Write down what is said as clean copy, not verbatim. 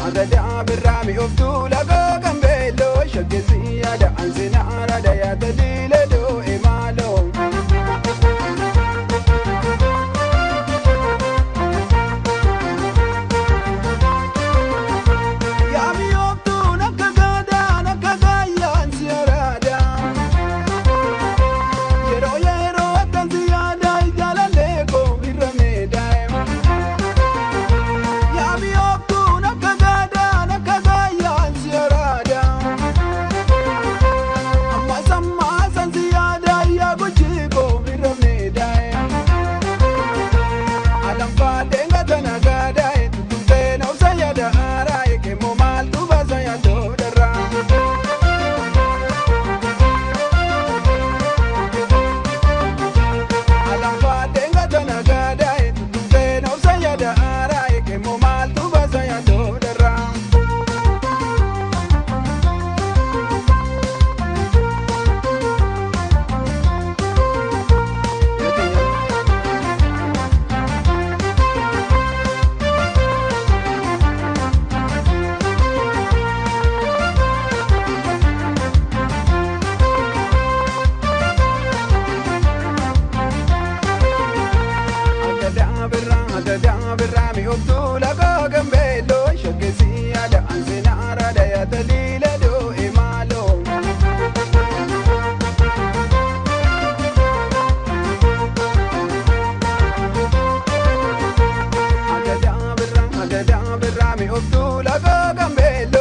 Agadaa birraa mi'ooftuu lagoo gambeelloo shaggisi yaada ansina araada yaada diilee doo'e maaloo. Yaa mi'ooftuun akka gaadaan akka gaayyaan si araada. Yeroo yeroo akkan si yaada jaalallee koo irra meedaa'e. Yaa mi'ooftuun akka gaadaan akka gaayyaan si araada. Amma sammaa san si yaada yaa gochi koo irra meedaa'e. Alamfaadheen gatana gaadaa'e tuttuqeen obsa yaada haaraa'e keemmoo maaltu baasa yaadoo darraa. Alamfaadheen gatana gaadaa'e tuttuqeen obsa yaada haaraa'e keemmoo maaltu baasa yaadoo darraa. Agadaa birraa agadaa birraa mi'ooftuu lagoo gambeelloo shaggisi yaada ansina araada yaada diilee doo'e maaloo. Agadaa birraa agadaa birraa mi'ooftuu lagoo gambeelloo.